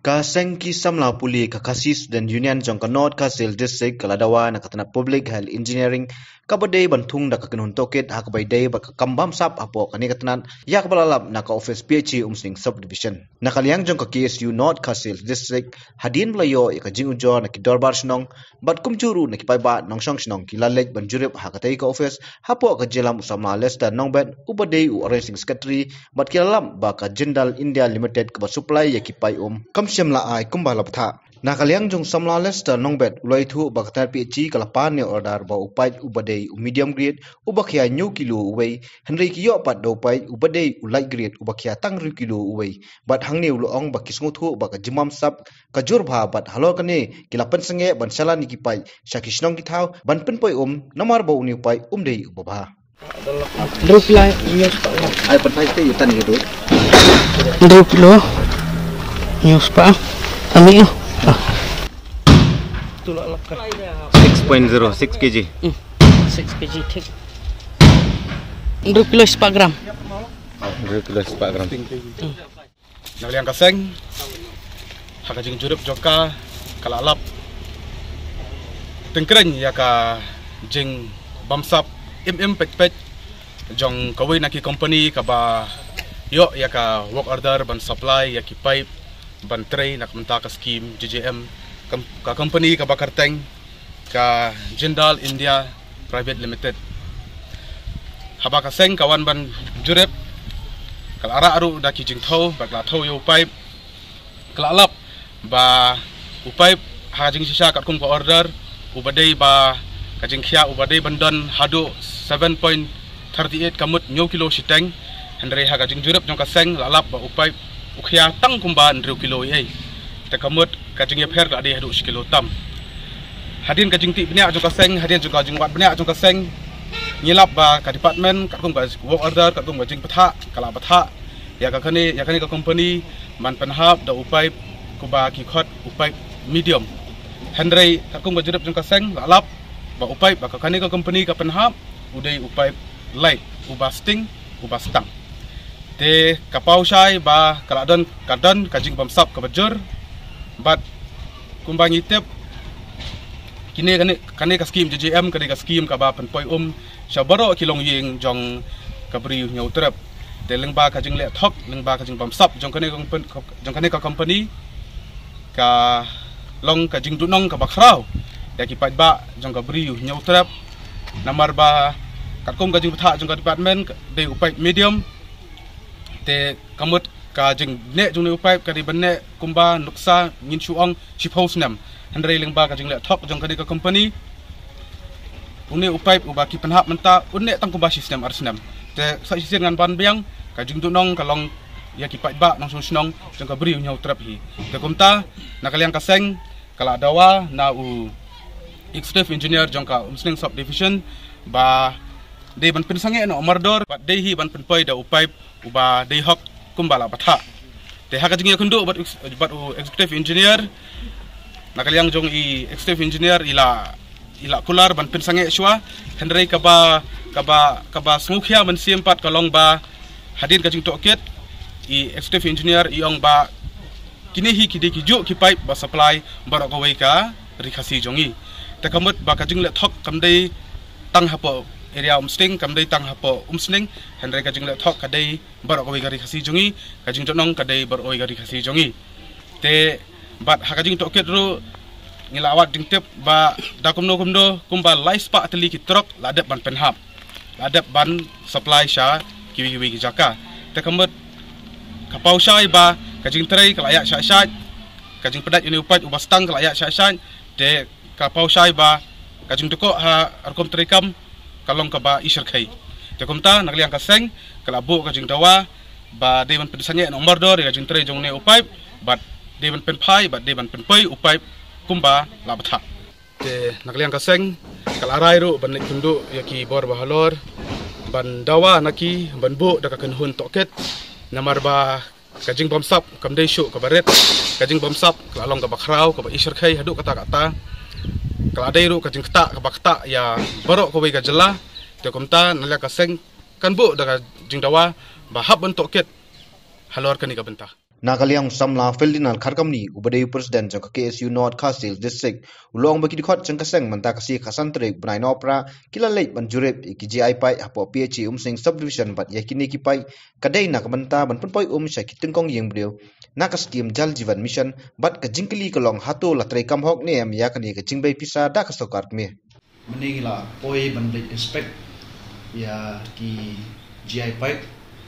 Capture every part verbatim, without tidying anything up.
Ka seng ki samla pule ka Khasi Student Union jong ka North Khasi Hills District ka la dawa na ka tnat Public Health Engineering kaba dei ban thung da ka kynhun tohkit ha kaba ïadei bad ka kam bamsap hapoh kane ka tnat, ïa kaba la lap na ka office P H E Umsning Subdivision. Na ka liang jong ka K S U North Khasi Hills District, hadien ba la ïoh ïa ka jingujor na ki dorbar shnong bad kumjuh ruh na ki paidbah nongshong shnong, ki la leit ban jurip ha katei ka office hapoh ka jingïalam u samla Lester Nongbet uba dei u Organizing Secretary, bad ki la lap ba ka Jindal India Limited kaba supply ïa ki paip um kam shym la ai kumba la bthah. Na ka liang jong u samla Lester Nongbet, u la ïathuh ba ka tnat P H E ka la pan ïa u order ba u paip uba dei u medium grade uba khia hynñiew kilo uwei, hynrei ki ïoh pat da u paip uba dei u light grade uba khia tang hynriew kilo uwei. Bad hangne u la ong ba ki sngewthuh ba ka jingbamsap ka jur bha, bad halor kane ki la pynsangeh ban shalan ïa ki paip sha ki shnong ki thaw ban pynpoi um, namar ba une u paip um dei uba bha. Hynriew kilo hynñiew spah. Ai, pynphai te ïa tan ïa tu. Hynriew kilo hynñiew spah. Kami ïa. Ah. Six point zero six K G. Hmm. Six K G, thik. Hynriew kilo spah gram. Hynriew kilo spah gram. Hmm. Na ka liang ka seng, ha ka jingjurip jong ka, ka la lap tyngkreiñ ïa ka jingbamsap im im peit peit jong kawei na ki company kaba ïoh ïa ka work order ban supply ïa ki paip ban trei na ka bynta ka skim J J M, kam-, ka company kaba kyrteng ka Jindal India Private Limited. Haba ka seng ka wan ban jurip, ka la rah ruh da ki jingthew, ba ka la thew ïa u paip, ka la lap ba u paip ha ka jingshisha katkum ka order, uba dei ba ka jingkhia uba dei ban don haduh seven point thirty eight, ka mut hynñiew kilo shiteng, hynrei ha ka jingjurip jong ka seng la lap ba u paip u khia tang kumba hynriew kilo ei. Te ka mut ka jingïapher ka la dei haduh shi kilo tam. Hadien ka jingtip bniah jong ka seng, hadien jong ka jingwad bniah jong ka seng, ngi lap ba ka department katkum ka work order, katkum ka jingbthah, ka la bthah ïa ka kane, ïa kane ka company ban pynhap da u paip kumba ki khot u paip medium. Hynrei katkum ka jurip jong ka seng la lap ba u paip ba ka kane ka company ka pynhap u dei u paip light, uba sting, uba stang. Te ka paw shai ba ka la don, ka don ka jingbamsap kaba jur, bad kumba ngi tip, kine, kane, kane ka skim J J M, kane ka skim kaba pynpoi um sha baroh ki longïing jong ka Bri U Hynñiewtrep. Te lyngba ka jingleh thok, lyngba ka jingbamsap jong kane ka kompan-, jong kane ka company, ka long ka jingduhnong kaba khraw ïa ki paidbah jong ka Bri U Hynñiewtrep. Namar ba katkum ka jingbthah jong ka department, ka dei u paip medium. Te ka mut ka jingneh jong une u paip ka dei ban neh kumba nuksa ngin shu ong shiphew snem. Hynrei lyngba ka jingleh thok jong kane ka company, une u paip uba ki pynhap mynta un neh tang kumba shi snem ar snem. Te sa shisien ngan ban biang, ka jingduhnong ka long ïa ki paidbah nongshong shnong jong ka Bri U Hynñiewtrep hi. Te kumta, na ka liang ka seng ka la dawa na u executive engineer jong ka Umsning Subdivision ba dei ban pynsangeh na u mardor, bad dei hi ban pynpoi da u paip uba dei hok kumba la bthah. Te ha ka jingïakynduh bad ex-, bad u executive engineer, na ka liang jong i executive engineer i la, i la kular ban pynsangeh shuwa, hynrei kaba, kaba, kaba sngewkhia mynsiem pat ka long ba hadien ka jingtohkit, i executive engineer i ong ba kine hi ki dei kijuh ki paip ba supply baroh kawei ka Ri Khasi jong ngi. Te ka mut ba ka jingleh thok kam dei tang hapoh area Umsning, kam dei tang hapoh Umsning, hynrei ka jingleh thok ka dei baroh kawei ka Ri Khasi jong ngi, ka jingduhnong ka dei baroh kawei ka Ri Khasi jong ngi. Te bad ha ka jingtohkit ruh ngi la wad jingtip ba da kumno kumno kumba lai spah tylli ki trok la dep ban pynhap, la dep ban supply sha kiwei kiwei ki jaka. Te ka mut ka paw shai ba ka jingtrei ka la ïaid shah shah, ka jingpyndait ïa une u paip uba stang ka la ïaid shah shah, te ka paw shai ba ka jingduhkhoh ha rukom treikam ka long kaba i shyrkhei. Te kumta na ka liang ka seng ka la buh ka jingdawa ba dei ban pynsangeh na u mardor ïa ka jingtrei jong une u paip, bad dei ban pynphai, bad dei ban pynpoi u paip kumba la bthah. Te na ka liang ka seng ka la rai ruh ban leit kynduh ïa ki bor ba halor ban dawa na ki ban buh da ka kynhun tohkit, namar ba ka jingbamsap kam dei shuh kaba rit, ka jingbamsap ka la long kaba khraw, kaba i shyrkhei haduh katta katta. Ka la dei ruh ka jingktah kaba ktah ïa baroh kawei ka jylla. Te kumta na ka liang ka seng kan buh da ka jingdawa ba hap ban tohkit halor kane ka bynta. Na ka liang u samla Ferdinand Kharkamni, uba dei u president jong ka K S U North Khasi Hills District, u la ong ba ki dkhot jong ka seng mynta ka sngi khatsan tarik bnai Nohprah ki la leit ban jurip ïa ki G I pipe hapoh P H E Umsning Subdivision bad ïa kine ki pipe ka dei na ka bynta ban pynpoi um sha ki tyngkong ïing briew na ka skim Jal Jeevan Mission. Bad ka jingkylli ka long, hato la treikam hok ne em ïa kane ka jingbei pisa da ka sorkar kmie? Mynne ngi la poi ban leit inspect ïa ki G I pipe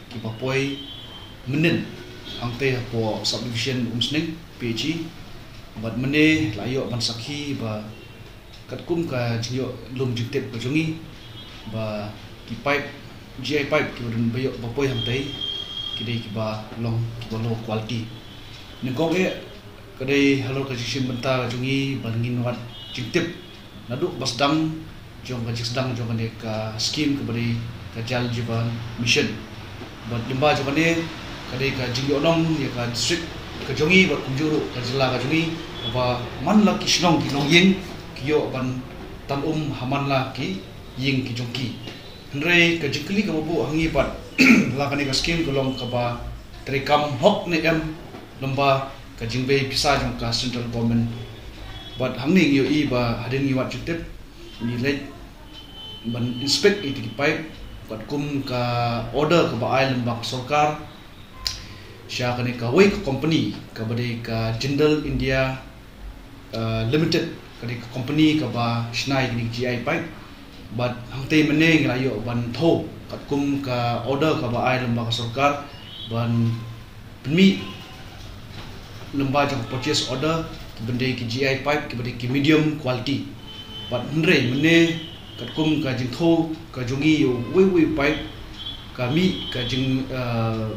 kiba poi mynnin hangtei hapoh subdivision Umsning P H E. Bad mynne la ïoh ban sakhi ba katkum ka jingïoh lum jingtip ka jong ngi, ba ki pipe, G I pipe kiba don ba ïoh ba poi hangtei, ki dei kiba long kiba low quality. Nyngkong eh, ka dei halor ka jingshim bynta ka jong ngi ba ngin wad jingtip naduh ba sdang jong ka jingsdang jong kane ka skim kaba dei ka Jal Jeevan Mission. Bad lyngba jong kane ka dei ka jingïohnong ïa ka district ka jong ngi bad kumjuh ruh ka jylla ka jong ngi, kaba man la ki shnong ki longïing ki ïoh ban tan um ha man la ki ïing ki jong ki. Hynrei ka jingkylli kaba buh ha ngi pat, la kane ka skim ka long kaba treikam hok ne em lyngba ka jingbei pisa jong ka central government? Bad hangne ngi ïohi ba hadien ngi wad jingtip, ngi leit ban inspect ïa ki pipe katkum ka order kaba ai lyngba ka sorkar sha kane kawei ka company kaba dei ka Jindal India uh, Limited, ka dei ka company kaba shna ïa kine ki G I pipe. Bad hangtei mynne ngi la ïoh ban thew katkum ka order kaba ai lyngba ka sorkar ban pynmih lyngba jong ka purchase order kiba dei ki G I pipe kiba dei ki medium quality. Bad hynrei mynne katkum ka jingthew ka jong ngi ïa uwei uwei u pipe, ka mih ka jing, uh,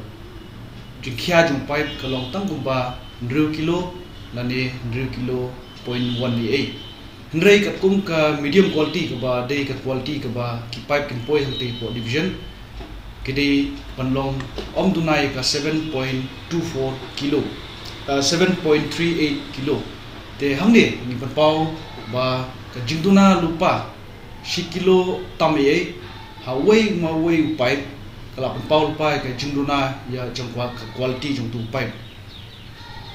jingkhia jong u pipe ka long tang kumba hynriew kilo lane hynriew kilo point one eight. Hynrei katkum ka medium quality kaba dei ka quality kaba ki pipe kin poi hangtei hapoh division, ki dei ban long ym duna ïa ka seven point two four kilo, uh, seven point three eight kilo. Te hangne ngi pynpaw ba ka jingduna lypa shi kilo tam eiei ha uwei ma uwei u pipe ka la pynpaw lypa ïa ka jingduna ïa jong ka quality jong utu u pipe.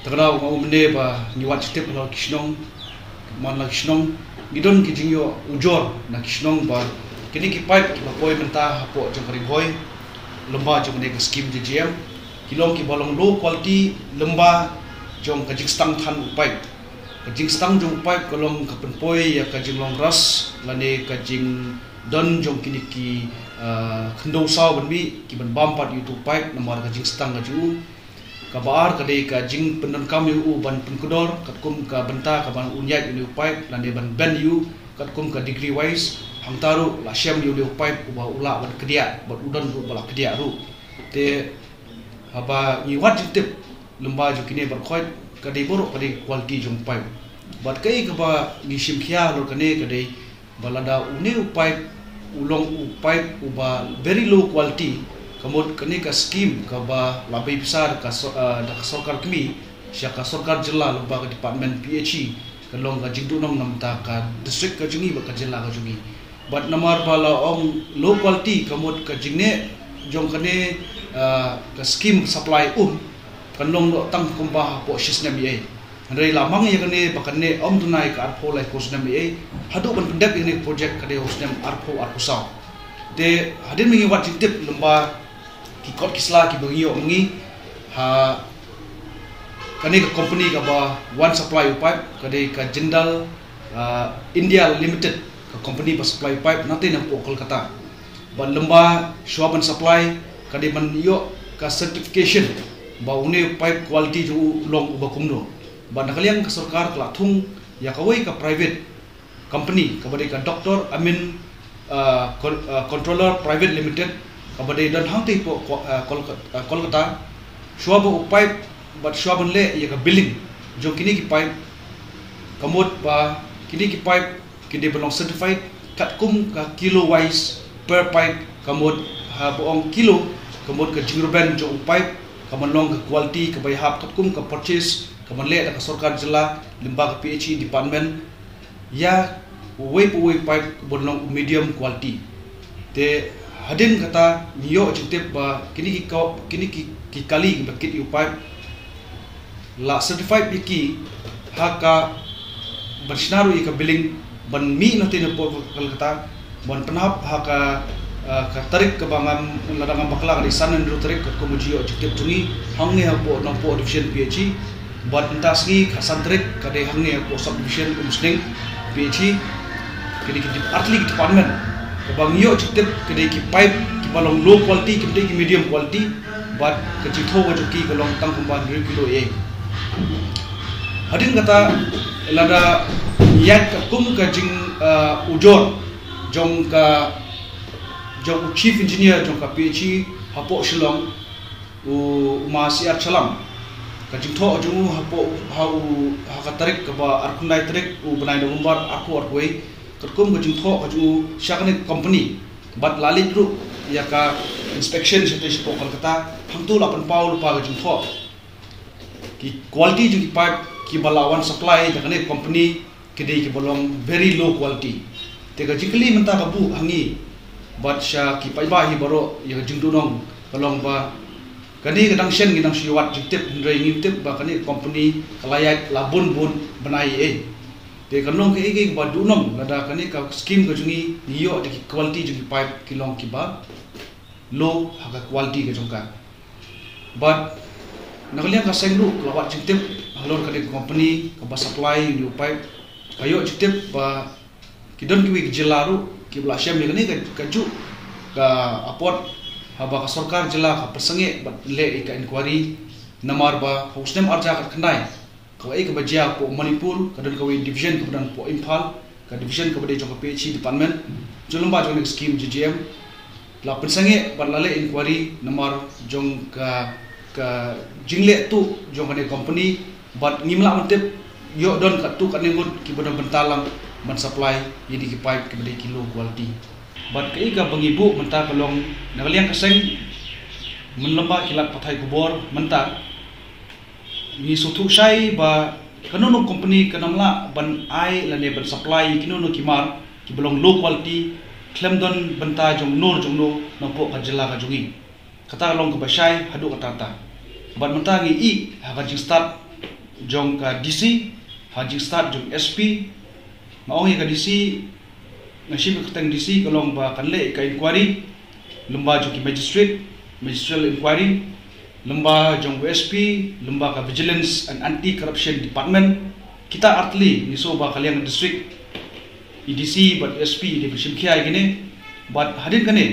Te kata nga u mynne ba ngi wad jingtip halor ki shnong, man la ki shnong, ngi don ki jingïoh ujor na ki shnong ba kine ki pipe kiba poi mynta hapoh jong ka Ri Bhoi lyngba jong kane ka skim J J M ki long kiba long low quality lyngba jong ka jingstang than u pipe. Ka jingstang jong u pipe ka long ka pynpoi ïa ka jinglong ras lane ka jingdon jong kine ki, ah, khyndew saw ban mih ki ban bam pat ïa utu u pipe namar ka jingstang ka jong u. Kaba ar ka dei ka jingpyndonkam ïa u ban pynkdor katkum ka bynta ka ban un ïaid ïa une u pipe lane ban bend ïa u katkum ka degree wise. Hangta ruh la shem ïa une u pipe uba u lah ban kdiah bad u don ruh ba la kdiah ruh. Te haba ngi wad jingtip lyngba jong kine baroh khoit, ka dei baroh ka dei quality jong u pipe. Bad kaei kaba ngi shim khia halor kane ka dei ba lada une u pipe u long u pipe uba very low quality, ka mut kane ka skim kaba la bei pisa da ka so-, ah, da ka sorkar kmie sha ka sorkar jylla lyngba ka department P H E, ka long ka jingduhnong na bynta ka district ka jong ngi bad ka jylla ka jong ngi. Bad namar ba la ong low quality, ka mut ka jingneh jong kane, ah, ka skim supply um kan long noh tang kumba hapoh shisnem eiei. Hynrei la mang ïa kane ba kan neh ym duna ïa ka arphew laiphew snem eiei, haduh ban pyndep ïa kane ka project ka dei ha u snem arphew arphew saw. Te hadien ba ngi wad jingtip lyngba ki kot ki sla kiba ngi ïoh ma ngi ha kane ka company kaba wan supply u pipe, ka dei ka Jindal, ah, India Limited, ka company ba supply u pipe na tei na hapoh Kolkata. Bad lyngba shuwa ban supply ka dei ban ïoh ka certification ba une u pipe quality jong u long uba kumno. Bad na ka liang ka sorkar ka la thung ïa kawei ka private company kaba dei ka Doctor Amin, ah, Con-, ah, Controller Private Limited, kaba dei don hangtei hapoh Ko-, ah, Kolka-, ah, Kolkata. Shuwa ba u pipe bad shuwa ban leh ïa ka billing jong kine ki pipe, ka mut ba kine ki pipe ki dei ban long certified katkum ka kilo wise per pipe, ka mut haba ong kilo, ka mut ka jingrben jong u pipe ka ban long ka quality kaba ïahap katkum ka purchase ka ban leh da ka sorkar jylla lyngba ka P H E department ïa uwei pa uwei u pipe ban long medium quality. Te hadien kata ngi ïoh jingtip ba kine ki ko-, kine ki, ki kali kiba kit ïa u pipe la certified ïa ki ha ka ban shna ruh ïa ka billing ban mih noh te na pdeng Kolkata ban pynhap ha ka, ah, ka tarik kaba ngam, lada ngam bakla ka dei san hynriew tarik katkum ka jingïoh jingtip jong ngi hangne hapoh Nongpoh Division P H E. Bad mynta sngi ka san tarik ka dei hangne hapoh Sub Division Umsning P H E. Ka dei ki dep-, artylli ki department kaba ngi ïoh jingtip ka dei ki pipe kiba long low quality, kim dei ki medium quality. Bad ka jingthew ka jong ki ka long tang kumba hynriew kilo ei. Hadien kata lada ïaid katkum ka jing, ah, ujor jong ka, jong u chief engineer jong ka P H E hapoh Shillong, u, u Ma C R Shylla, ka jingthoh jong u hapoh, ha u, ha ka tarik kaba arphew khyndai tarik u bnai November arphew arphew wei, katkum ka jingthoh ka jong u sha kane ka company. Bad la leit ruh ïa ka inspection shatei shapoh Kolkata, hangto la pynpaw lypa ka jingthoh ki quality jong ki pipe kiba la wan supply da kane ka company ki dei kiba long very low quality. Te ka jingkylli mynta ka buh ha ngi bad sha ki paidbah hi baroh ïa ka jingduhnong ka long ba kane ka dang shen ngi dang shu ïoh wad jingtip, hynrei ngim tip ba kane ka company ka la ïaid la bun bun bnai ei. Te kan long kaei kaei kaba duhnong lada kane ka scheme ka jong ngi ngi ïoh da ki quality jong ki pipe ki long kiba low ha ka quality ka jong ka. Bad na ka liang ka seng ruh ka la wad jingtip halor kane ka company kaba supply ïa u pipe. Ka ïoh jingtip ba ki don kiwei ki jylla ruh kiba la shem ïa kane ka, kajuh ka apot, haba ka sorkar jylla ka pynsangeh bad leh ïa ka inquiry. Namar ba ha u snem ar hajar khatkhyndai kawei kaba jia hapoh Manipur, ka don kawei division kaba don hapoh Imphal, ka division kaba dei jong ka P H E department, jong lyngba jong ka scheme G G M. La pynsangeh bad la leh inquiry namar jong ka, ka jingleh tuh jong kane ka company, bad ngim lah ban tip ïoh don katto katne ngut kiba don bynta lang ban supply ïa kine ki pipe kiba dei ki low quality. Bad kaei kaba ngi buh mynta ka long na ka liang ka seng, mynlong ba ki lad pathai khubor mynta ngi sngewthuh shai ba kano kano company kan ym lah ban ai lane ban supply ïa kino kino ki mar kiba long low quality khlem don bynta jong no jong no napoh ka jylla ka jong ngi. Kata ka long kaba shai haduh katta katta. Bad mynta ngi ïeh ha ka jingstad jong ka D C, ha ka jingstad jong S P. Nga ong ïa ka D C, nga shim ka kyrteng D C ka long ba kan leh ka inquiry lyngba jong ki magistrate, magisterial inquiry, lyngba jong U S P, lyngba ka Vigilance and Anti Corruption Department. Kita artylli ngi sngew ba ka liang district i D C bad U S P i dei ban shim khia ïa kine. Bad hadien kane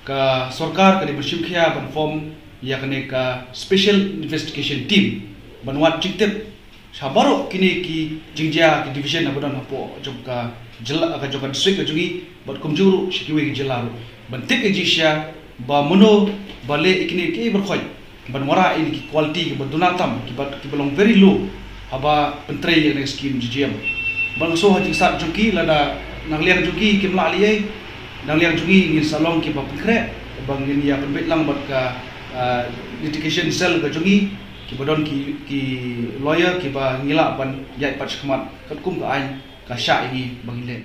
ka sorkar ka dei ban shim khia ban form ïa kane ka special investigation team ban wad jingtip sha baroh kine ki jingjia ki division haba don hapoh jong ka jylla, ka jong ka district ka jong ngi, bad kumjuh ruh sha kiwei ki jylla ruh ban tip ïa ki jingshai ba mano ba leh ïa kine ki ei baroh khoit ban wanrah ïa kine ki quality kiba duna tam, kiba, kiba long very low haba pyntrei ïa kane ka scheme G G M. Bad nga sngew ha jingstad jong ki lada na ka liang jong ki kim lah leh ei, na ka liang jong ngi ngin sa long kiba pynkhreh ba ngin ïa pynbeit lang bad ka, ah, litigation cell ka jong ngi, kiba don ki, ki lawyer kiba ngi lah ban ïaid pat shakhmat katkum ka aiñ ka shah ïa ngi ba ngin leh.